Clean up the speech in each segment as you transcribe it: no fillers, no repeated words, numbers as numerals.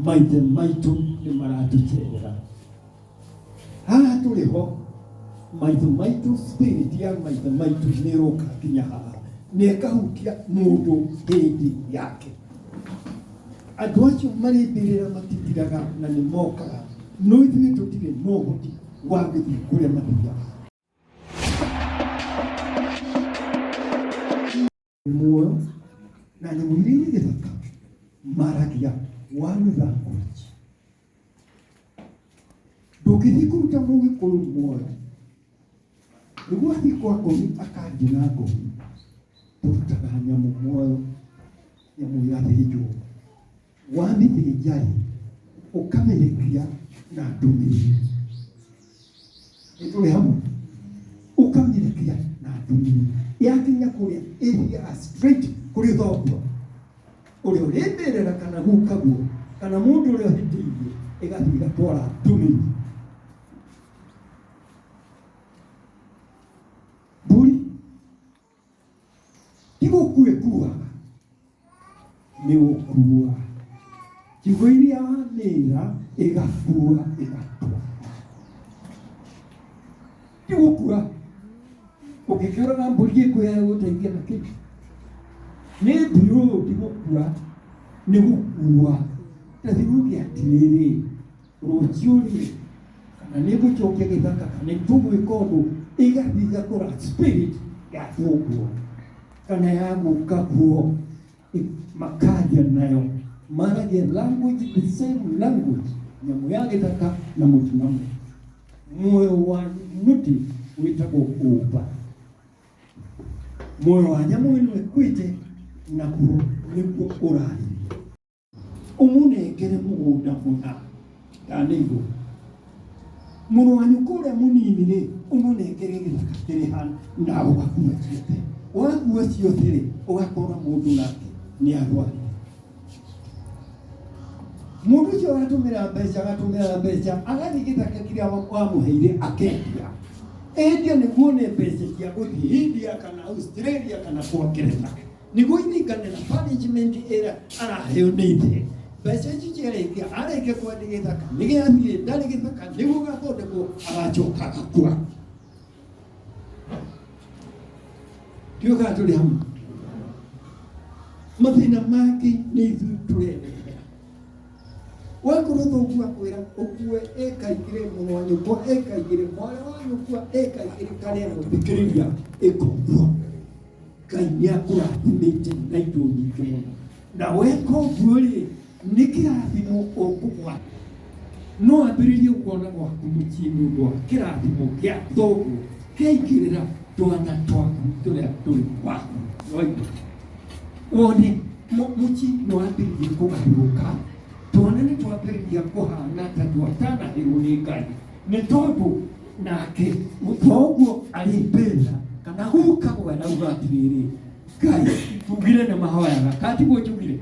Maithe maitũ nĩ maratũcerera. Haha tũrĩ ho, maitho maitũ, spirit ya maitho maitũ nĩ ĩroka nginya haha na ĩkahutia mũndũ hĩndĩ yake. Andũ acio marĩ mbĩrĩra matithiraga na nĩ mokaga, no ithuĩ tũtirĩ na ũhoti wa gũthiĩ kũrĩa mathiaga. Muoyo na nyamũ iria irĩ gĩthaka maragia one language. Ndũngĩthiĩ kũruta mũgĩkũyũ muoyo nĩguo athiĩ kwa ngomi akanjia na ngomi. Tũrutaga nyamũ muoyo, nyamũ ĩgathĩnjwo. Wamĩthĩnja-rĩ, ũkamĩrekia na ndũmĩrĩri. Nĩ tũrĩ hamwe? Ũkamĩrekia na ndũmĩrĩri. Yakinya kũrĩa ĩthiaga straight kũrĩ thoguo ũrĩa ũrĩmĩrĩra kana gukaguo kana mũndũ ũrĩa ũhĩtĩirie, ĩgathiĩ ĩgatwara ndũmĩrĩri. Mbũri ti gũkua ĩkuaga, nĩ gũkua. Ciugo iria wamĩra ĩgakua ĩgatwara. Ti gũkua. Ũngĩkĩũraga mbũri ĩkũya ĩgũteithia na kĩ? Nĩ mbiũ ti gũkua, nĩ gũkua. Ta thiĩ uge atĩrĩrĩ, rũciũ rĩ, kana nĩ ngũcokia gĩthaka kana nĩ tũgwĩka ũndũ, ĩgathiĩ ĩgakora spirit ya thoguo kana ya gukaguo, makaria nayo, maragia language, the same language, nyamũ ya gĩthaka na mũtĩ na mũtĩ. Muoyo wa mũtĩ wĩtagwo ũmba. Muoyo wa nyamũ ĩno ĩkuĩte naguo nĩguo ũrarĩria. Ũmũnengere mũgũnda mũna ndanĩirwo. Mũrũ wa nyũkwa ũrĩa mũnini rĩ, ũmũnengere gĩthaka kĩrĩ hana na ũgakua ciothe. Wakua ciothe rĩ, ũgakora mũndũ nake nĩ arwarire. Mũndũ ũcio agatũmĩra mbeca, agatũmĩra mbeca, agathiĩ gĩthaka kĩrĩa wamũheire akendia. Endia nĩguo one mbeca cia gũthiĩ India kana Australia kana kwa Ngeretha. Nĩguo iringane na punishment ĩrĩa araheo nĩ ithe. Mbeca ici ciarĩkia, arĩkia kwendia gĩthaka, nĩ gĩathiĩ, ndarĩ gĩthaka, nĩguo gĩgathondekwo, agacoka agakua. Ndiũĩ kana tũrĩ hamwe. Mathĩna mangĩ nĩ ithuĩ tũrerehera. Wakorwo thoguo akwĩra ũkue ĩka igĩrĩ, mũrũ wa nyũkwa ĩka igĩrĩ, mwarĩ wa nyũkwa ĩka igĩrĩ, karĩa gũthikĩrĩria ĩka ũguo. Ngai nĩ akũrathimĩte na indo nyingĩ mũno. Na weka ũguo rĩ, nĩ kĩrathimo ũkũgwata. No ambĩrĩrie kuona gwaku mũciĩ nĩ ũndũ wa kĩrathimo gĩa thoguo kĩaingĩrĩra twana twaku tũrĩa tũrĩ gwaku. Nĩwaigua? Wone mũciĩ nĩ wambĩrĩria kũgarũrũka, twana nĩ twambĩrĩria kũhana ta twatanahĩrwo nĩ Ngai, nĩ tondũ nake thoguo arĩ mbĩrĩra kana guka gwe arauga atĩrĩrĩ, Ngai tugire nĩ mahoyaga katiguo njugire,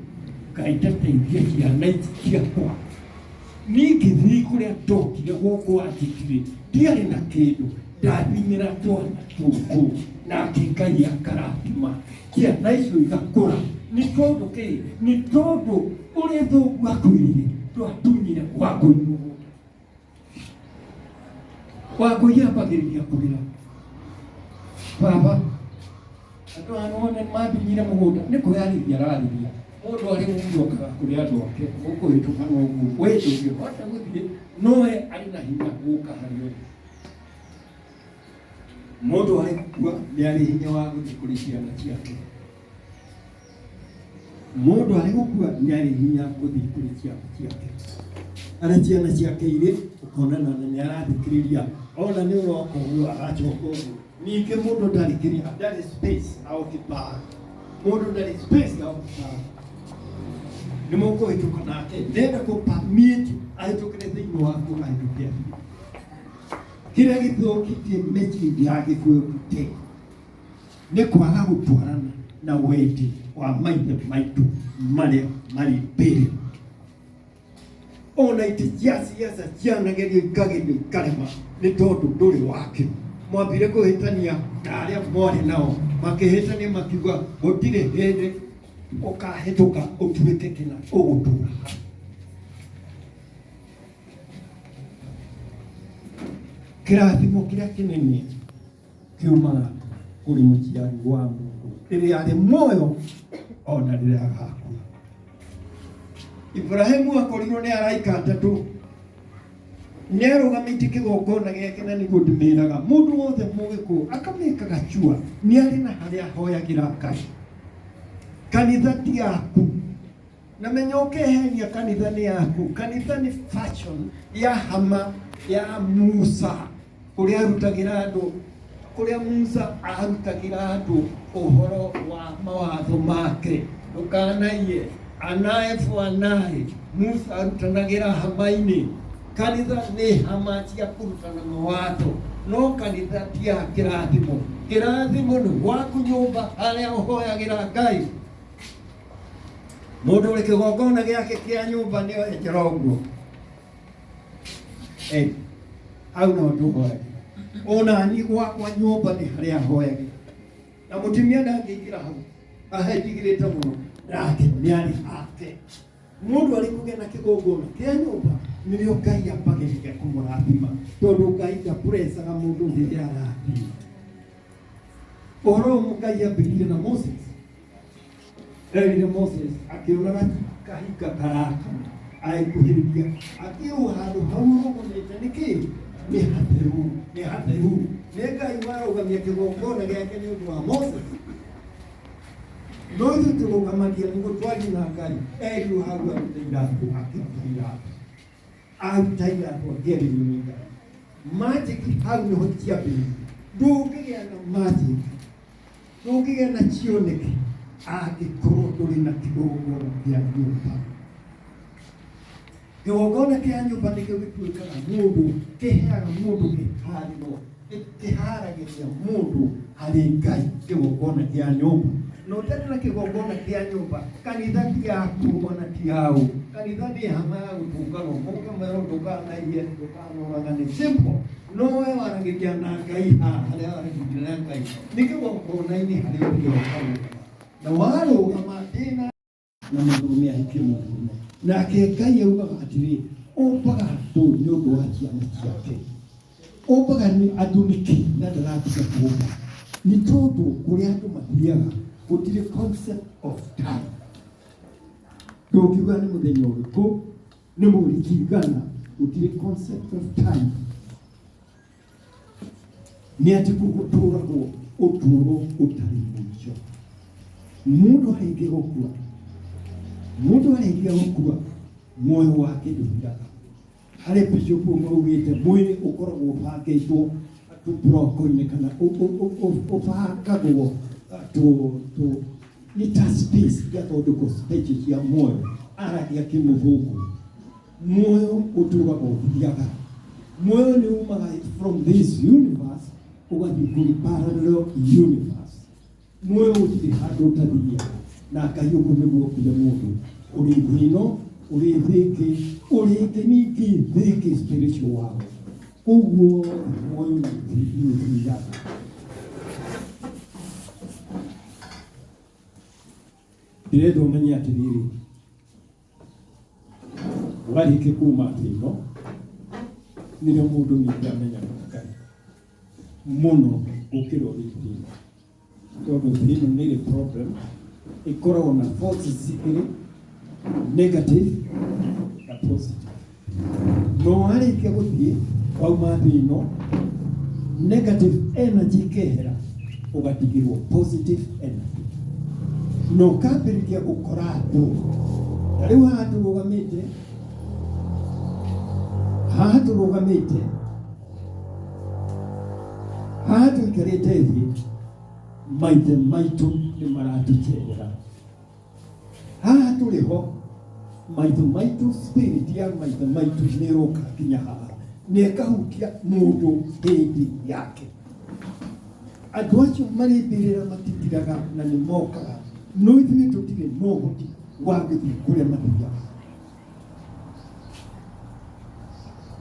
Ngai ndateithie ciana ici ciakwa. Niĩ ngĩthiĩ kũrĩa ndokire gũkũ wanjĩtire ndiarĩ na kĩndũ, ndathimĩra twana tũkũ nake Ngai akarathima ciana icio igakũra. Nĩ tondũ kĩ? Nĩ tondũ ũrĩa thoguo akwĩrire ndwatunyire Wangũi mũgũnda. Wangũi ambagĩrĩria kũrĩra, baba andũ aya nĩwone mambinyire mũgũnda nĩ kwĩyarĩria ararĩria mũndũ arĩ mũndũ okaga kũrĩ andũ ake ũkũhĩtũka noguo we ndũngĩhota gũthiĩ nowe arĩ na hinya gũka harĩ we. Mũndũ arĩ gũkua nĩ arĩ hinya wa gũthiĩ kũrĩ ciana ciake. Mũndũ arĩ gũkua nĩ arĩ hinya gũthiĩ kũrĩ ciana ciake. Arĩa ciana ciake irĩ ũkona na nĩ arathikĩrĩria ona nĩ ũroka ũguo agacoka ũguo. Ningĩ mũndũ ndarĩ kĩrĩa ndarĩ space aoccupy. Mũndũ ndarĩ space aoccupy. Nĩ mũkũhĩtũka nake ndenda kũ permit ahĩtũkĩre thĩinĩ waku ahĩtũke athiĩ. Kĩrĩa gĩthũkĩtie mĩciĩ ya Gĩkũyũ today nĩ kwaga gũtwarana na wendi wa maithe maitũ marĩa marĩ mbere. Ona itĩ cia siasa cianagerio ikagerio ikarema nĩ tondũ ndũrĩ wakĩo. Mwambire kũhĩtania na arĩa mwarĩ nao, makĩhĩtania makiuga gũtirĩ hĩndĩ ũkahĩtũka ũtuĩke kĩna ũgũtũra hau. Kĩrathimo kĩrĩa kĩnene kiumaga kũrĩ mũciari wa mũndũ rĩrĩa arĩ muoyo ona rĩrĩa agakua. Ibrahimu akorirwo nĩ araika atatũ, nĩ arũgamĩtie kĩgongona gĩake, na nĩguo ndĩmĩraga mũndũ wothe mũgĩkũyũ akamĩkaga cua nĩ arĩ na harĩa ahoyagĩra Ngai. Kanitha ti yaku, na menya ũkehenia kanitha nĩ yaku. Kanitha nĩ fashion ya hama ya Musa, kũrĩa arutagĩra andũ, kũrĩa Musa arutagĩra andũ ũhoro wa mawatho make, ndũkanaiye, anae bwanae. Musa arutanagĩra hama-inĩ. Kanitha nĩ hama cia kũrutana mawatho, no kanitha ti ya kĩrathimo. Kĩrathimo nĩ gwaku nyũmba harĩa ũhoyagĩra Ngai. Mũndũ ũrĩ kĩgongona gĩake kĩa nyũmba nĩ enjera ũguo. Eh, hau no ndũhoyagĩra. Ona niĩ gwakwa nyũmba nĩ harĩa hoyagĩra, na mũtumia ndangĩingĩra hau, ahenjigĩrĩte mũno, nake nĩ arĩ hake. Mũndũ arĩ kũgĩa na kĩgongona kĩa nyũmba nĩrĩo Ngai ambagĩrĩria kũmũrathima, tondũ Ngai ndapũrecaga mũndũ rĩrĩa arathiĩ. Ũhoro ũyũ Ngai ambĩrĩirie na Moses. Erire Moses akĩũraga kahinga karakana agĩkuhĩrĩria, akĩũa handũ hau ũrũgamĩte nĩ kĩ? Nĩ hatheru, nĩ hatheru. Nĩ Ngai warũgamia kĩgongona gĩake nĩ ũndũ wa Moses. No ithuĩ tũrũgamagia nĩguo twarie na Ngai. Erirwo hau arute iratũ, akĩruta iratũ. Aruta iratũ akĩarĩrio nĩ Ngai. Magic hau nĩho ciambĩrĩirie. Ndũngĩgĩa na magic, ndũngĩgĩa na cioneki angĩkorwo ndũrĩ na kĩgongona kĩa nyũmba. Kĩgongona kĩa nyũmba nĩkĩo gĩtuĩkaga mũndũ, kĩheaga mũndũ kĩharĩro, kĩharagĩria mũndũ harĩ Ngai, kĩgongona kĩa nyũmba. Na ũtarĩ na kĩgongona kĩa nyũmba, kanitha ti yaku ona ti yaũ. Kanitha nĩ hama ya gũtũnganwo, mũkamerwo ndũkanaiye, ndũkanoragane, simple. No we waragĩria na Ngai haha, harĩa waragĩria na Ngai nĩ kĩgongona-inĩ harĩa ũthiaga ũkarũgama, na warũgama ndĩna na mũndũrũme ahikie mũndũrũme. Nake Ngai augaga atĩrĩ, ũmbaga andũ nĩ ũndũ wa ciana ciake. Ũmbaga nĩ andũ nĩkĩ na ndaratiga kũmba? Nĩ tondũ kũrĩa andũ mathiaga gũtirĩ concept of time. Ndũngiuga nĩ mũthenya ũrĩkũ, nĩ mweri kĩigana, gũtirĩ concept of time. Nĩ atĩ gũtũragwo ũtũũro ũtarĩ mũico. Mũndũ arĩkia gũkua, mũndũ arĩkia gũkua, muoyo wake ndũthiraga. Harĩ bishop ũmwe augĩte mwĩrĩ ũkoragwo ũbangĩtwo tũburoko-inĩ kana ũbangagwo tũ nĩ ta space igathondekwo space cia muoyo. Aragia kĩmũthũngũ, muoyo ũtũraga ũthiaga. Muoyo nĩ umaga from this universe ũgathiĩ kũrĩ parallel universe. Muoyo gũtirĩ handũ ũtathiaga, na Ngai ũguo nĩguo ombire mũndũ, ũrĩ thĩ ĩno, ũrĩ thĩ ĩngĩ, ũrĩ ĩngĩ ningĩ thĩ ĩngĩ, spiritual world. Koguo muoyo nĩ ũthiaga. Ndĩrenda ũmenye atĩrĩrĩ, warĩkia kuma thĩ ĩno nĩrĩo mũndũ ningĩ amenyaga Ngai mũno gũkĩra ũrĩ thĩ ĩno, tondũ thĩ ĩno nĩ ĩrĩ problem, ĩkoragwo na forces igĩrĩ, negative na positive. No warĩkia gũthiĩ wauma thĩ ĩno, negative energy ĩkehera, ũgatigĩrwo positive energy, na ũkambĩrĩria gũkora andũ. Ta rĩu haha tũrũgamĩte, haha tũrũgamĩte, haha tũikarĩte thĩ, maithe maitũ nĩ maratũcerera. Haha tũrĩ ho, maitho maitũ, spirit ya maitho maitũ nĩ ĩroka nginya haha na ĩkahutia mũndũ hĩndĩ yake. Andũ acio marĩ mbĩrĩra matithiraga na nĩ mokaga, no ithuĩ tũtirĩ na ũhoti wa gũthiĩ kũrĩa mathiaga.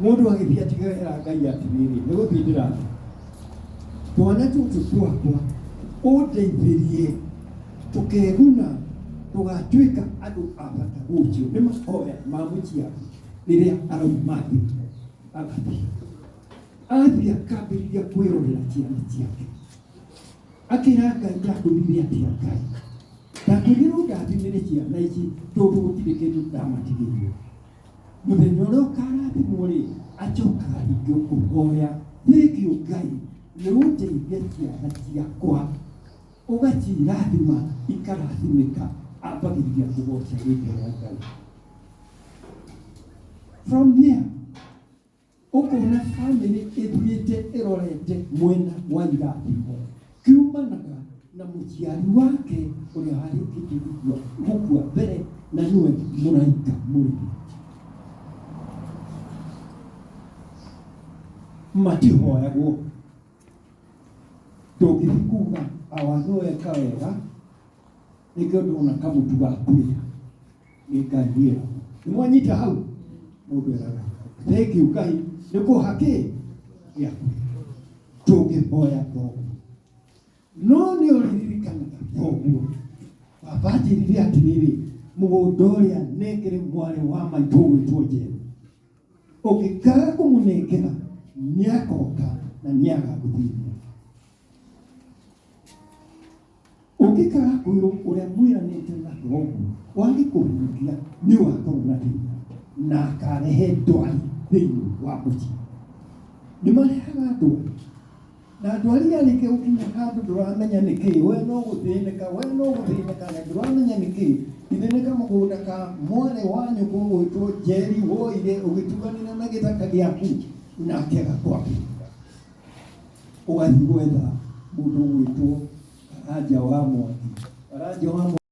Mũndũ agĩthiĩ atigagĩra Ngai atĩrĩrĩ, nĩ gũthiĩ ndĩrathiĩ, twana tũtũ twakwa ũndeithĩrie tũkeguna, tũgatuĩka andũ a bata rũciũ. Nĩ mahoya ma mũciari rĩrĩa arauma thĩ agathiĩ. Athiĩ akambĩrĩria kwĩrorera ciana ciake, akĩra Ngai, ndakwĩrire atĩa Ngai, ndakwĩrire ũndathimĩre ciana ici tondũ gũtirĩ kĩndũ ndamatigĩire. Mũthenya ũrĩa ũkarathimwo rĩ, acokaga rĩngĩ kũhoya thengiũ Ngai nĩ ũndeithia ciana ciakwa, ũgacirathima ikarathimĩka, ambagĩrĩria kũgoca rĩtwa rĩa Ngai. From there ũkona bamĩrĩ ĩthiĩte ĩrorete mwena wa irathimo kiumanaga na mũciari wake ũrĩa warĩkĩtie gũkua gũkua mbere na nĩwe mũraika mũrĩmi. Matihoyagwo, ndũngĩthiĩ kuga awa nĩweka wega nĩkĩo ndona kamũtu ga kũrĩa nĩ Ngai wĩragwo. Nĩ mwanyita hau? Mũndũ eraga thank you Ngai nĩ kũha kĩ gĩa kũrĩa. Ndũngĩhoya thoguo, no nĩ ũririkanaga thoguo. Baba anjĩrire atĩrĩrĩ, mũgũnda ũrĩa nengere mwarĩ wa maitũ ũgwĩtwo Njeru, ũngĩkaga kũmũnengera nĩakoka na nĩagagũthĩnia. Ũngĩkaga kwĩrwo ũrĩa mwĩranĩte na thoguo wage kũhingia, nĩ ũgakorwo na thĩna na akarehe ndwari thĩinĩ wa mũciĩ. Nĩ marehaga ndwari na ndwari yarĩkia gũkinya handũ ndũramenya nĩ kĩĩ, we no gũthĩnĩka, we no gũthĩnĩka na ndũramenya nĩ kĩĩ. Ithe nĩ kamũgũnda ka mwarĩ wa nyũkwa ũgwĩtwo Njeri woire ũgĩtuganĩra na gĩthaka gĩaku nake agakwambĩrĩria. Ũgathiĩ gwetha mũndũ ũgwĩtwo Karanja wa Mwangi. Karanja wa Mwangi.